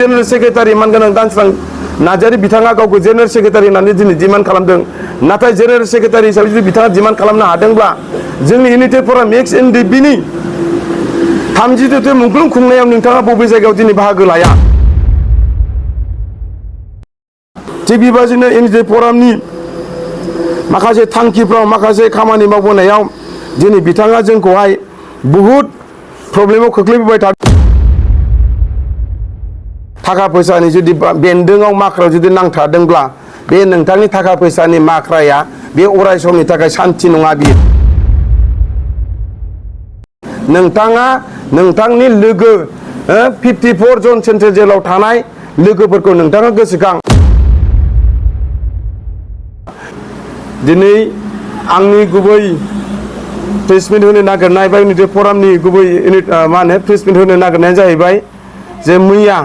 General secretary मानगोनां दानस्रां नार्जारि बिथाङा गावखौ जेनेरेल सेक्रेटारि होननानै दिनै डिमान्ड खालामदों। नाथाय जेनेरेल सेक्रेटारि हिसाबै जुदि बिथाङा डिमान्ड खालामनो हादोंब्ला जोंनि इउनाइटेड फराम एक्स एनडिपिनि 32 मुंख्लं खुंनायाव नोंथाङा बबे जायगायाव दिनै बाहागो लाया? थिग बेबादिनो इउनाइटेड फरामनि माखासे थांखिफ्राव माखासे खामानि मावबोनायाव दिनै बिथाङा जोंखौहाय बहुद प्रब्लेमाव खोख्लैबोबाय थादों। थाखा फैसानि जुदि बेन्दोंआव माख्रायाव जुदि नांथारदोंब्ला बे नोंथांनि थाखा फैसानि माख्राया बे अराय समनि थाखाय सान्थि नङा। बियो नोंथाङा नोंथांनि लोगो 54 जन सेन्ट्रेल जेलाव थानाय लोगोफोरखौ नोंथाङा गोसोखां। दिनै आंनि गुबै प्लेसमेन्ट होनो नागिरनाय बा इउनाइटेड फरामनि गुबै प्लेसमेन्ट होनो नागिरनाया जाहैबाय जे मैया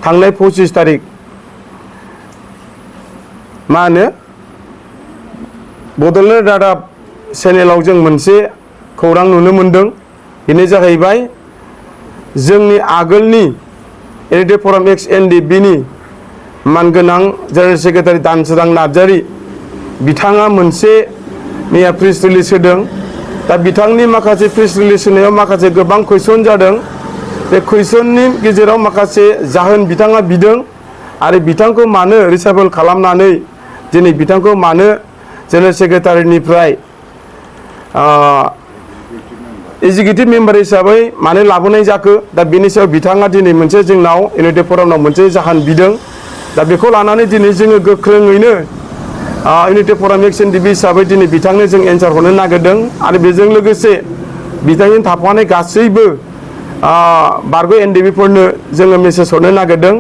थांनाय 25 तारिख बड'लेण्ड रादाब चेनेलाव जों मोनसे खौरां नुनो मोनदों। बेनो जाहैबाय जोंनि आगोलनि इउनाइटेड फराम एक्स एनडिपिनि मानगोनां जेनेरेल सेक्रेटारि दानसोरां नार्जारि बिथाङा मोनसे मैया प्रेस रिलिज होदों। दा बिथांनि माखासे प्रेस रिलिज होनायाव माखासे गोबां कुइसन जादों। बे कुइसननि गेजेराव माखासे जाहोन बिथाङा बिदों आरो बिथांखौ मानो रिसाफल खालामनानै दिनै बिथांखौ मानो जेनेरेल सेक्रेटारिनिफ्राय एग्जिकिउटिभ मेम्बार हिसाबै मानो लाबोनाय जाखो? दा बेनि सायाव बिथाङा दिनै मोनसे जोंनाव इउनाइटेड फरामनाव मोनसे जाहोन बिदों। दा बेखौ लानानै दिनै जोङो गोख्रोङैनो इउनाइटेड फराम एक्स एनडिपि हिसाबै दिनै बिथांनो जों एन्सार हरनो नागिरदों आरो बेजों लोगोसे बिथांजों थाफानाय गासैबो बारग' एनडिपिफोरनो जोङो मेसेज हरनो नागिरदों।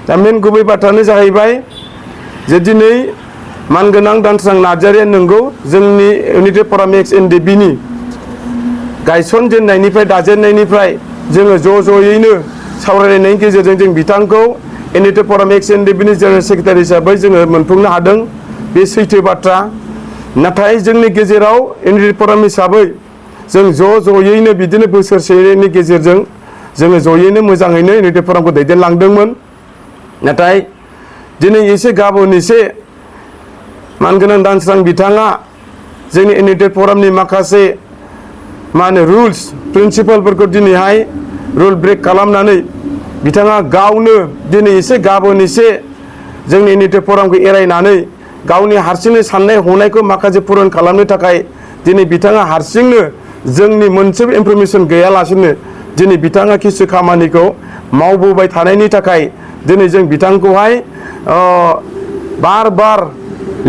दा मेन गुबै बाथ्रायानो जाहैबाय जे दिनै मानगोनां दानस्रां नार्जारिया नंगौ जोंनि इउनाइटेड फराम एक्स एनडिपिनि गायसनजेननायनिफ्राय दाजेननायनिफ्राय जोङो ज'यैनो सावरायलायनायनि गेजेरजों जों बिथांखौ इउनाइटेड फराम एक्स एनडिपिनि जेनेरेल सेक्रेटारि हिसाबै जोङो मोनफुंनो हादों। बे सैथो बाथ्रा। नाथाय जोंनि गेजेराव इउनाइटेड फराम हिसाबै जों ज'यैनो बिदिनो बोसोरसेनि गेजेरजों जोङो ज'यैनो मोजाङैनो इउनाइटेड फरामखौ दैदेनलांदोंमोन। नाथाय दिनै एसे गाबोन एसे मानगोनां दानस्रां बिथाङा जोंनि इउनाइटेड फरामनि माखासे रुल्स प्रिन्सिपालफोरखौ दिनैहाय रुल ब्रेक खालामनानै बिथाङा गावनो दिनै एसे गाबोन एसे जोंनि इउनाइटेड फरामखौ एरायनानै गावनि हारसिंनो साननाय हनायखौ माखासे पुरन खालामनो थाखाय दिनै बिथाङा हारसिंनो जोंनि मोनसेबो इनफरमेसन गैयालासेनो दिनै बिथाङा किसु खामानिखौ मावबोबाय थानायनि थाखाय दिनै जों बिथांखौहाय बार बार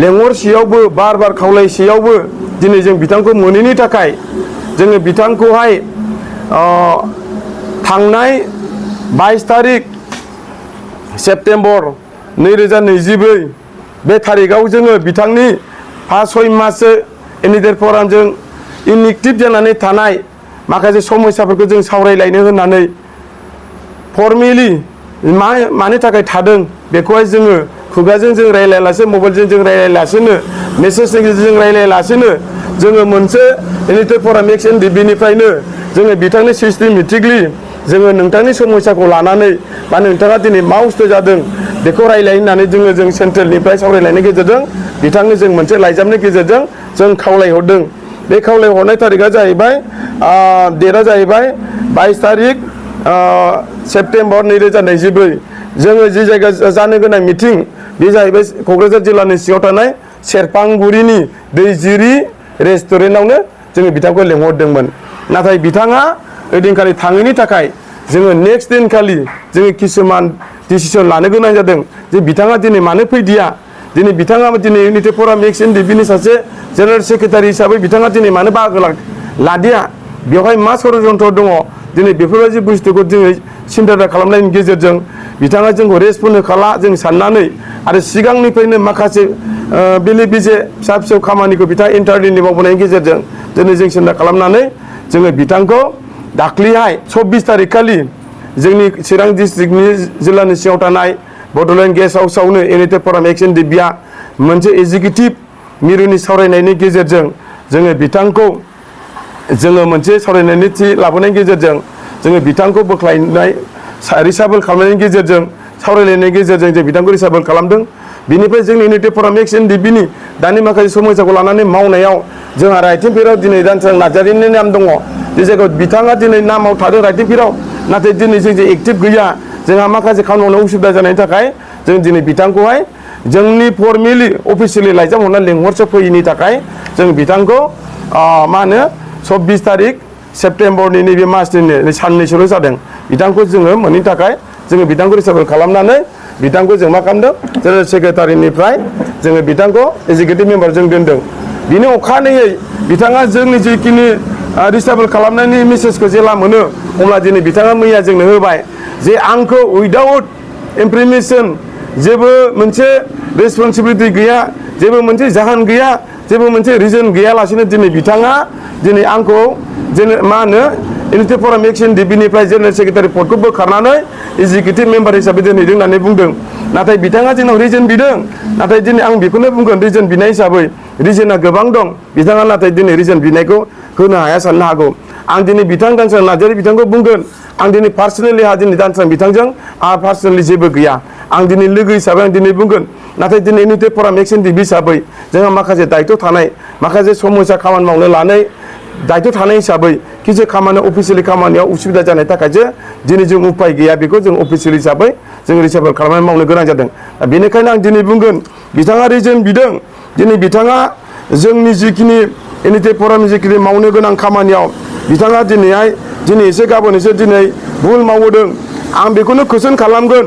लेंहरसेयावबो बार बार खावलायसेयावबो दिनै जों बिथांखौ मोनैनि थाखाय जोङो बिथांखौहाय थांनाय 22 तारिख सेप्तेम्बर 2024 बे थारिखआव जोङो बिथांनि 5-6 माससो इउनाइटेड फरामजों इनएक्टिभ जानानै थानाय माखासे समस्याफोरखौ जों सावरायलायनो होननानै फर्मेलि मानि थाखाय थादों बेखौहाय जोङो खुगाजों जों रायलायालासे मबाइलजों जों रायलायालासेनो मेसेजनि गेजेरजों रायलायालासेनो जोङो मोनसे इउनाइटेड फराम एक्स एनडिपिनिफ्रायनो जोङो बिथांनि सिस्टेमेटिकलि जोङो नोंथांनि समस्याखौ लानानै बा नोंथाङा दिनै मा बुस्थु जादों बेखौ रायलाय होननानै जों सेन्ट्रेलनिफ्राय सावरायलायनायनि गेजेरजों बिथांनो जों मोनसे लाइजामनि गेजेरजों जों खावलायहरदों। बे खावलायहरनाय तारिखआ जाहैबाय डेटआ जाहैबाय 22 तारिख सेप्तेम्बर 2024 जोङो जि जायगा जानो गोनां मिटिं बे जाहैबाय क'क्राझार जिल्लानि सिङाव थानाय सेरफांगुरिनि दैजिरि रेस्टुरेन्टआवनो जोङो बिथांखौ लेंहरदोंमोन। नाथाय बिथाङा ओइदिनखालि थाङैनि थाखाय जोङो नेक्स्ट दिनखालि जोङो किसुमान डिसिसन लानो गोनां जादों जे बिथाङा दिनै मानो फैदिया। दिनै बिथाङा दिनै इउनाइटेड फराम एक्स एनडिपिनि सासे जेनेरेल सेक्रेटारि हिसाबै बिथाङा दिनै मानो बाहागो लादिया बेवहाय मा षड्यन्त्र दङ दिनै बेफोरबायदि बुस्थुखौ दिनै सिन्था खालामनायनि गेजेरजों बिथाङा जोंखौ रेसपन्ड होखाला जों साननानै आरो सिगांनिफ्रायनो माखासे बेले बेजे फिसा फिसौ खामानिखौ बिथाङा इन्टारनेटनि मावबोनायनि गेजेरजों दिनै जों सिन्था खालामनानै जोङो बिथांखौ दाख्लैहाय 24 तारिख खालि जोंनि चिरां डिस्ट्रिक्टनि जिल्लानि सिङाव थानाय बड'लेण्ड गेस्ट हाउसआवनो इउनाइटेड फराम एक्स एनडिपिआ मोनसे एग्जिकिउटिभ मिरुनि सावरायनायनि गेजेरजों जोङो बिथांखौ जोङो मोनसे सावरायनायनि थि लाबोनायनि गेजेरजों जोङो बिथांखौ बोख्लायनाय रिसाबल खालामनायनि गेजेरजों सावरायलायनायनि गेजेरजों जों बिथांखौ रिसाबल खालामदों बिनिफ्राय जोंनि इउनिटि फराम एक्स एनडिपिनि दानि माखासे समयसाखौ लानानै मावनायाव जोंहा राइटिं पेराव दिनै दानस्रां नार्जारिनि नाम दङ बे जायगायाव बिथाङा दिनै नामाव थादों राइटिं पेराव नाथाय दिनै जों जे एक्टिभ गैया जोंहा माखासे खामानि मावनायाव उसुबिदा जानायनि थाखाय जों दिनै बिथांखौहाय जोंनि फर्मेलि अफिसियेलि लाइजाम हरनानै लेंहरसो फैयैनि थाखाय जों बिथांखौ मा होनो 24 तारिख सेप्तेम्बरनि नैबे मासनि साननैसोल' जादों बिथांखौ जोङो मोनैनि थाखाय जोङो बिथांखौ रिसाबल खालामनानै बिथांखौ जों मा खालामदों जेनेरेल सेक्रेटारिनिफ्राय जोङो बिथांखौ एजिकिउटिभ मेम्बार जों दोनदों बिनि अखानायै बिथाङा जोंनि जिखिनि रिसाबल खालामनायनि मेसेजखौ जेला मोनो अब्ला दिनै बिथाङा मैया जोंनो होबाय जे आंखौ उइदाउट इनफरमेसन जेबो मोनसे रेसपन्सिबिलिटि गैया जेबो मोनसे जाहोन गैया जेबो मोनसे रिजन गैयालासेनो दिनै बिथाङा दिनै आंखौ मा होनो इउनिटि फराम एक्स एनडिपिनिफ्राय जेनेरेल सेक्रेटारि पदखौ बोखारनानै एजिकिउटिभ मेम्बार हिसाबै दोनहैदों होननानै बुंदों नाथाय बिथाङा जोंनाव रिजन बिदों नाथाय दिनै आं बेखौनो बुंगोन रिजन बिनाय हिसाबै रिजना गोबां दं बिथाङा नाथाय दिनै रिजन बिनायखौ होनो हाया साननो हागौ आं दिनै बिथां दानस्रां नार्जारि बिथांखौ बुंगोन आं दिनै पार्सनेलि दिनै दानस्रां बिथांजों आंहा पार्सनेलि जेबो गैया आं दिनै लोगो हिसाबै आं दिनै बुंगोन नाथाय दिनै इउनिटि फराम एक्स एनडिपि हिसाबै जोंहा माखासे दायित्व थानाय माखासे समयसा खामानि मावनो लानाय दायित्व थानाय हिसाबै किसु खामानि अफिसियेलि खामानियाव उसुबिदा जानायनि थाखायसो दिनै जों उपाय गैया बेखौ जों अफिसियेल हिसाबै जों रिसाबल खालामनानै मावनो गोनां जादों बेनिखायनो आं दिनै बुंगोन बिथाङा रिजन बिदों दिनै बिथाङा जोंनि जिखिनि इउनिटि फराम जिखिनि मावनो गोनां खामानियाव बिथाङा दिनै एसे गाबोन एसे दिनै भुल मावदों आं बेखौनो कुइसन खालामगोन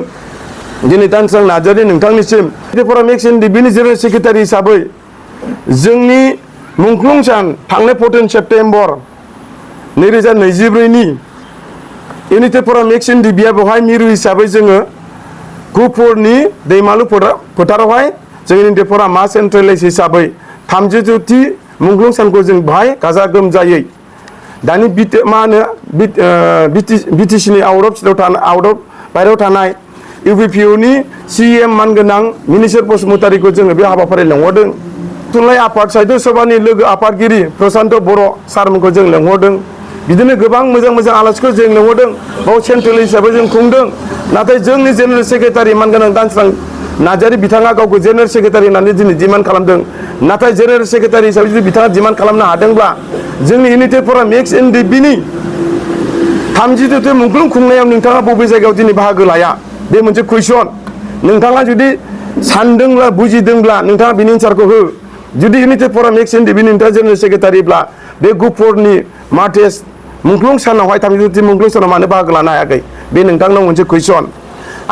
दिनै दानस्रां नार्जारि नोंथांनिसिम इउनिटि फराम एक्स एनडिपिनि जेनेरेल सेक्रेटारि हिसाबै जोंनि मुंख्लं सान थांनाय 14 सेप्तेम्बर 2024नि इउनिटि फराम एक्स एनडिपिआ बेवहाय मिरु हिसाबै जोङो गुफुरनि दैमालु फोथारावहाय जोंनि इउनिटि फरामा सेन्ट्रेलाइज हिसाबै 32थि मुंख्लं सानखौ जों बेवहाय गाजा गोमजायै दानि मा होनो बिटिसिनि आउट अफ बायहेरायाव थानाय इउपिपिअनि सिएम मानगोनां मिनिस्टार बसुमतारीखौ जोङो बे हाबाफारियाव लेंहरदों थुनलाइ आफाद साहित्य सभानि लोगो आफादगिरि प्रसान्त बर' सारमोनखौ जों लेंहरदों बिदिनो गोबां मोजां मोजां आलासिखौ जों लेंहरदों बाव सेन्ट्रेल हिसाबै जों खुंदों नाथाय जोंनि जेनेरेल सेक्रेटारि मानगोनां दानस्रां नार्जारि बिथाङा गावखौ जेनेरेल सेक्रेटारि होननानै दिनै डिमान्ड खालामदों नाथाय जेनेरेल सेक्रेटारि हिसाबै जुदि बिथाङा डिमान्ड खालामनो हादोंब्ला जोंनि इउनिटि फराम एक्स एनडिपिनि 32थि मुंख्लं खुंनायाव नोंथाङा बबे जायगायाव दिनै बाहागो लाया बे मोनसे कुइसन नोंथाङा जुदि सानदोंब्ला बुजिदोंब्ला नोंथाङा बिनि एन्सारखौ हो जुदि इउनिटि फराम एक्स एनडिपिनि नोंथाङा जेनेरेल सेक्रेटारिब्ला बे गुफुरनि मार्टेस मुंख्लं सानावहाय 32थि मुंख्लं सानाव मानो बाहागो लानो हायाखै बे नोंथांनाव मोनसे कुइसन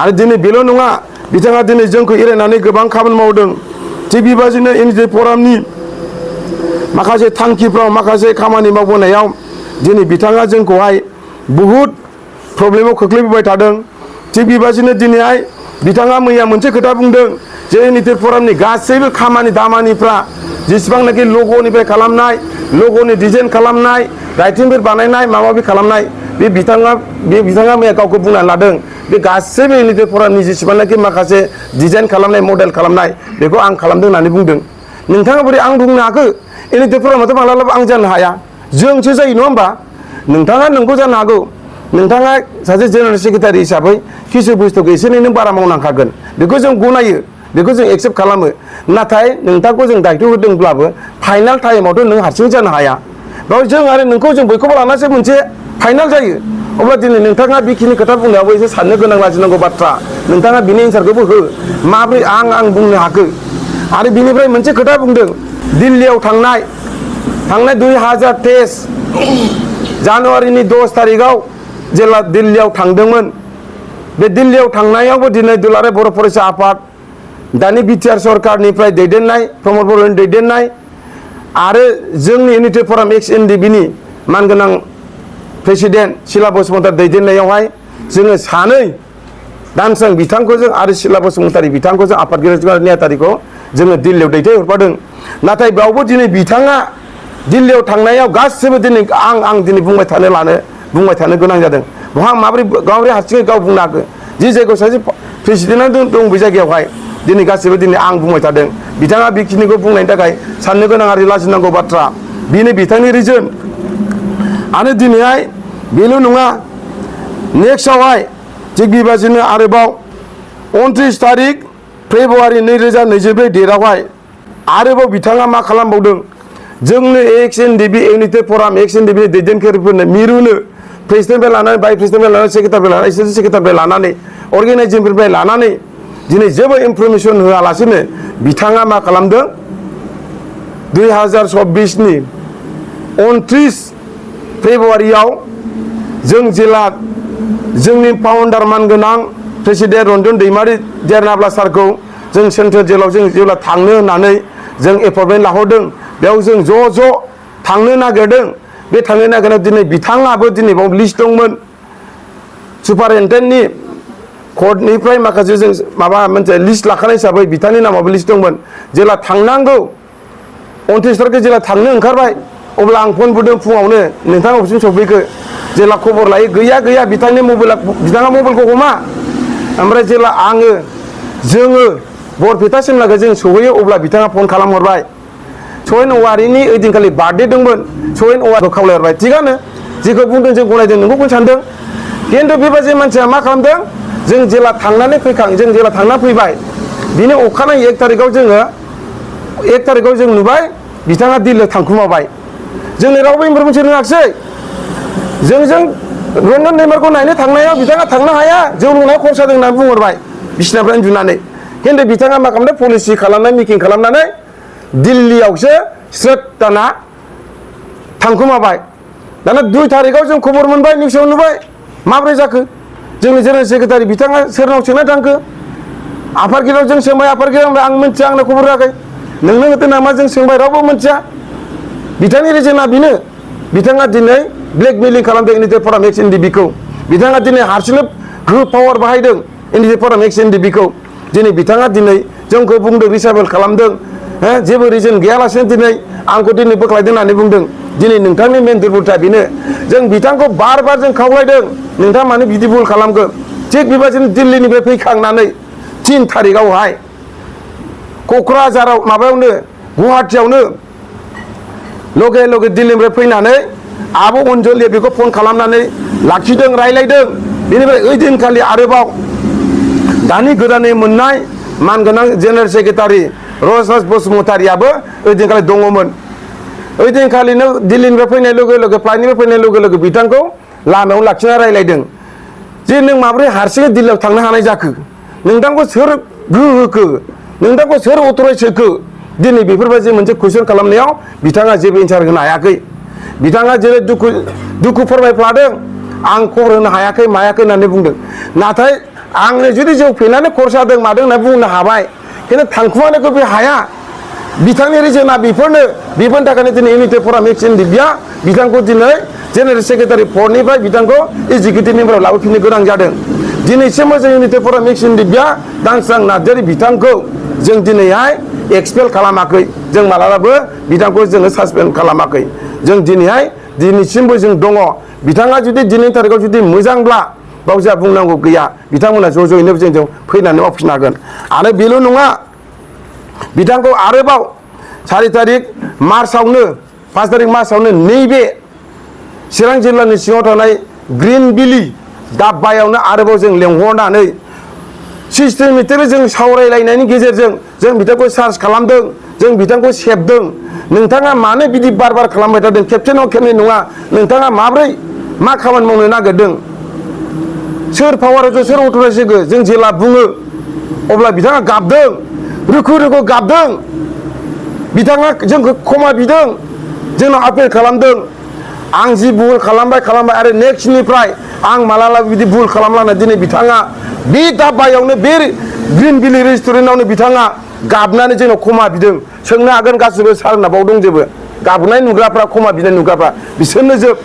आरो दिनै बेल' नङा बिथाङा दिनै जोंखौ एरायनानै गोबां खामानि मावदों थिग बेबादिनो इउनिटि फरामनि माखासे थांखिफ्राव माखासे खामानि मावबोनायाव दिनै बिथाङा जोंखौहाय बुहुद प्रब्लेमाव खोख्लैबोबाय थादों थिग बेबादिनो दिनैहाय बिथाङा मैया मोनसे खोथा बुंदों जे इउनिटि फरामनि गासैबो खामानि दामानिफ्रा जेसेबांनाखि लग'निफ्राय खालामनाय लग'नि डिजाइन खालामनाय राइटिंफोर बानायनाय माबा माबि खालामनाय बे बिथाङा मैया गावखौ बुंनानै लादों बे गासैबो इउनिटि फरामनि जेसेबांनाखि माखासे डिजाइन खालामनाय मडेल खालामनाय बेखौ आं खालामदों होननानै बुंदों नोंथाङा बोरै आं बुंनो हाखो इउनिटि फरामाथ' मालाबाबो आं जानो हाया जोंसो जायो नङा होमबा नोंथाङा नोंखौ जानो हागौ नोंथाङा सासे जेनेरेल सेक्रेटारि हिसाबै किसु बुस्थुखौ एसे एनै नों बारा मावनांखागोन बेखौ जों गनायो बेखौ जों एक्सेप्ट खालामो नाथाय नोंथांखौ जों दायित्व होदोंब्लाबो फाइनाल टाइमावथ' नों हारसिं जानो हाया बेयाव जों आरो नोंखौ जों बयखौबो लानासो मोनसे फाइनाल जायो अब्ला दिनै नोंथाङा बेखिनि खोथा बुंनायावबो एसे साननो गोनां लाजिनांगौ बाथ्रा नोंथाङा बिनि एन्सारखौबो हो माब्रै आं बुंनो हाखो आरो बिनिफ्राय मोनसे खोथा बुंदों दिल्लीयाव थांनाय 2023 जानुवारिनि 10 तारिखआव जेला दिल्लीयाव थांदोंमोन बे दिल्लीयाव थांनायावबो दिनै दुलाराय बर' फरायसा आफाद दानि बिटिआर सरकारनिफ्राय दैदेननाय प्रमद बर'नि दैदेननाय आरो जोंनि इउनिटि फराम एक्स एनडिपिनि मानगोनां प्रेसिडेन्ट सिला बसुमतारी दैदेननायावहाय जोङो सानै दानस्रां बिथांखौ जों आरो सिला बसुमतारी बिथांखौ जों आफादगिरि नेहाथारिखौ जोङो दिल्लीयाव दैथायहरफादों नाथाय बेयावबो दिनै बिथाङा दिल्लीयाव थांनायाव गासिबो दिनै आं दिनै बुंबाय थानो गोनां जादों बहा माबोरै हारसिङै गाव बुंनो हाखो जि जायगायाव सासे प्रेसिडेन्टआ दं बे जायगायावहाय दिनै गासिबो दिनै आं बुंबाय थादों बिथाङा बेखिनिखौ बुंनायनि थाखाय साननो गोनां आरो लाजिनांगौ बाथ्रा बेनो बिथांनि रिजन आरो दिनैहाय बेल' नङा नेक्स्टआवहाय थिग बेबादिनो आरोबाव 29 तारिख फेब्रुवारि 2024 डेटआवहाय आरोबाव बिथाङा मा खालामबावदों जोंनो एक्स एनडिबि इउनिटेड फराम एक्स एनडिबि दैदेनगिरिफोरनो मिरुनो प्रेसिडेन्टनिफ्राय लानानै भाइस प्रेसिडेन्टनिफ्राय लानानै सेक्रेटारिनिफ्राय लानानै एसिस्टेन्ट सेक्रेटारिनिफ्राय लानानै अर्गेनाइजिंनिफ्राय लानानै दिनै जेबो इनफरमेसन होआलासिनो बिथाङा मा खालामदों 2024 नि 29 फेब्रुवारियाव जों जेला जोंनि फाउन्डार मानगोनां प्रेसिडेन्ट रन्जन दैमारि देरनाब्ला सारखौ जों सेन्ट्रेल जेलाव जों जेब्ला थांनो होननानै जों एपइन्टमेन्ट लाहरदों बेयाव जों ज' थांनो नागिरदों बे थांनो नागिरनायाव दिनै बिथाङाबो दिनै बाव लिस्ट दंमोन सुपारिनटेन्डेन्टनि कर्टनिफ्राय माखासे जों माबा मोनसे लिस्ट लाखानाय हिसाबै बिथांनि नामाबो लिस्ट दंमोन जेला थांनांगौ 29 तारिख जेला थांनो ओंखारबाय अब्ला आं फन बुदों फुङावनो नोंथाङा अबेसिम सफैखो जेला खबर लायो गैया बिथांनि मबाइला बिथाङा मबाइलखौ हमा ओमफ्राय जेला जोङो बरपेटासिम लागै जों सहैयो अब्ला बिथाङा फन खालामहरबाय सहेन औवारिनि ओइदिनखालि बार्थडे दंमोन सहेन औवारिखौ खावलायहरबाय थिगानो जेखौ बुंदों जों गनायदों नोंखौ बुंनो सानदों खिन्थु बेबादि मानसिया मा खालामदों जों जेला थांनानै जों जेला थांना फैबाय बिनि अखानायै 1 तारिखआव जोङो 1 तारिखआव जों नुबाय बिथाङा दिल्लीयाव थांखुमाबाय जोंनि रावबो इनफरमेसन होआखिसै जों रन्जन दैमारिखौ नायनो थांनायाव बिथाङा थांनो हाया जौ लोंनायाव खरसा दं होननानै बुंहरबाय बिसिनानिफ्राय उन्दुनानै खिन्थु बिथाङा मा खालामदों पलिसि खालामनाय मिटिं खालामनानै दिल्लीयावसो स्रोद दाना थांखुमाबाय दाना 2 तारिखआव जों खबर मोनबाय निउसाव नुबाय माब्रै जाखो जोंनि जेनेरेल सेक्रेटारि बिथाङा सोरनाव सोंना थांखो आफादगिरियाव जों सोंबाय आफादगिरियाव आं मिथिया आंनो खबर होआखै नोंनो होदों नामा जों सोंबाय रावबो मिथिया बिथांनि रिजोना बेनो बिथाङा दिनै ब्लेकमेलिं खालामदों इउनिटेड फराम एक्स एनडिबिखौ बिथाङा दिनै हारसिंनो गोहो पावार बाहायदों इउनिटेड फराम एक्स एनडिबिखौ दिनै बिथाङा दिनै जोंखौ बुंदों रिसाबेल खालामदों जेबो रिजन गैयालासेनो दिनै आंखौ दिनै बोख्लायदों होननानै बुंदों दिनै नोंथांनि मेन दुर्बलथा बेनो जों बिथांखौ बार जों खावलायदों नोंथाङा मानो बिदि भुल खालामखो थिग बेबादिनो दिल्लीनिफ्राय फैखांनानै 3 तारिखआवहाय क'क्राझाराव माबायावनो गुवाहाटियावनो लगे दिल्लीनिफ्राय फैनानै आब' अनजलिया बेखौ फन खालामनानै लाखिदों रायलायदों बेनिफ्राय ओइदिनखालि आरोबाव दानि गोदानै मोननाय मानगोनां जेनेरेल सेक्रेटारि रजराज बसुमतारियाबो ओइदिनखालि दङमोन ओइदिनखालिनो दिल्लीनिफ्राय फैनाय लोगो फ्लाइटनिफ्राय फैनाय लोगो बिथांखौ लामायाव लाखिना रायलायदों जे नों माबोरै हारसिङै दिल्लीयाव थांनो हानाय जाखो नोंथांखौ सोर गोहो होखो नोंथांखौ सोर अथराइज होखो दिनै बेफोरबायदि मोनसे कुइसन खालामनायाव बिथाङा जेबो एन्सार होनो हायाखै बिथाङा जेरै दुखु फोरमायफ्लादों आं खबर होनो हायाखै मायाखै होननानै बुंदों नाथाय आंनो जुदि जौ फेनानै खरसा जादों मादों होनना बुंनो हाबाय खिन्थु थांखुमानायखौ बे हाया बिथांनि रिजोना बेफोरनि थाखायनो दिनै इउनिटेड फराम एक्स एनडिबिआ बिथांखौ दिनै जेनेरेल सेक्रेटारि पर्टनिफ्राय बिथांखौ एजिकिउटिभ मेम्बाराव लाबोफिननो गोनां जादों दिनैसिमबो जों इउनिटेड फराम एक्स एनडिबिआ दानस्रां नार्जारि बिथांखौ जों दिनैहाय एक्सपेल खालामाखै जों मालाबाबो बिथांखौ जोङो सासपेन्ड खालामाखै जों दिनैसिमबो जों दङ बिथाङा जुदि दिनैनि तारिखआव जुदि मोजांब्ला बाव जोंहा बुंनांगौ गैया बिथांमोना ज'यैनो जों फैनानै मावफिननो हागोन आरो बेल' नङा बिथांखौ आरोबाव 4 तारिख मार्चआवनो 5 तारिख मार्चआवनो नैबे चिरां जिल्लानि सिङाव थानाय ग्रिन बिलि दाब्बायावनो आरोबाव जों लेंहरनानै सिस्टेमेटिकलि जों सावरायलायनायनि गेजेरजों जों बिथांखौ सार्च खालामदों जों बिथांखौ सेबदों नोंथाङा मानो बिदि बार खालामबाय थादों खेबसे नङा खेबनै नङा नोंथाङा माब्रै मा खामानि मावनो नागिरदों सोर पावार होखो सोर अथराइज होखो जों जेला बुङो अब्ला बिथाङा गाबदों रोखो गाबदों बिथाङा जोंखौ क्षमा बिदों जोंनाव आपिल खालामदों आं जि भुल खालामबाय आरो नेक्स्टनिफ्राय आं मालाबाबो बिदि भुल खालामलानो दिनै बिथाङा बे दाब्बायावनो बे ग्रिन बिलि रेस्टुरेन्टआवनो बिथाङा गाबनानै जोंनाव क्षमा बिदों सोंनो हागोन गासिबो सारना बाव दंजोबो गाबनाय नुग्राफ्रा क्षमा बिनाय नुग्राफ्रा बिसोरनो जोब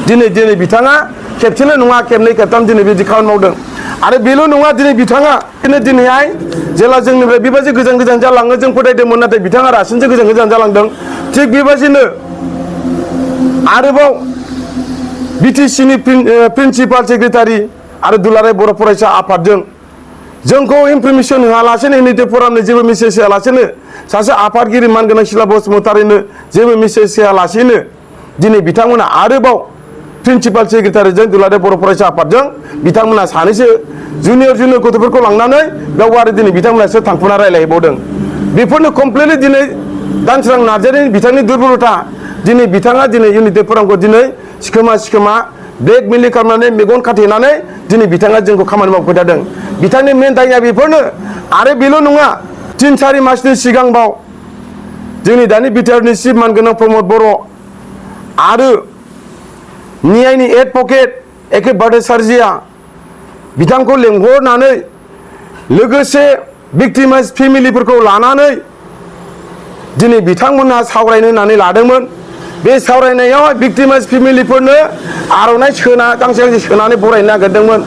दिनै बिथाङा खेबसेल' नङा खेबनै खेबथाम दिनै बिदि खामानि मावदों आरो बेल' नङा दिनै बिथाङा दिनैहाय जेला जोंनिफ्राय बेबायदि गोजान जालाङो जों फोथायदोंमोन नाथाय बिथाङा रासिनसो गोजान जालांदों थिग बेबायदिनो आरोबाव बिटिसिनि प्रिन्सिपाल सेक्रेटारि आरो दुलाराय बर' फरायसा आफादजों जोंखौ इनफरमेसन होआलासेनो इउनिटेड फरामनो जेबो मेसेज होआलासेनो सासे आफादगिरि मानगोनां सिला बसुमतारिनो जेबो मेसेज होआलासेनो दिनै बिथांमोना आरोबाव प्रिन्सिपाल सेक्रेटारिजों दुलाराय बर' फरायसा आफादजों बिथांमोना सानैसो जुनियर गथ'फोरखौ लांनानै बेयाव आरो दिनै बिथांमोनासो थांफुना रायलायबावदों बेफोरनो कमप्लिटलि दिनै दानसोरां नार्जारिनि बिथांनि दुर्बलता दिनै बिथाङा दिनै इउनिटेड फरामखौ दिनै सिखोमा ब्लेकमेलिं खालामनानै मेगन खाथेनानै दिनै बिथाङा जोंखौ खामानि मावबाय थादों बिथांनि मेन दायया बेफोरनो आरो बेल' नङा 3-4 मासनि सिगांबाव जोंनि दानि बिटिआरनि चिफ मानगोनां प्रमद बर' आरो निआइनि एडभकेट एके भट्टाचार्यआ बिथांखौ लेंहरनानै लोगोसे भिक्टिमाइज फेमिलिफोरखौ लानानै दिनै बिथांमोनहा सावरायनो होननानै लादोंमोन बे सावरायनायाव भिक्टिमाइज फेमिलिफोरनो आर'नाइ गांसे सोनानै बरायनो नागिरदोंमोन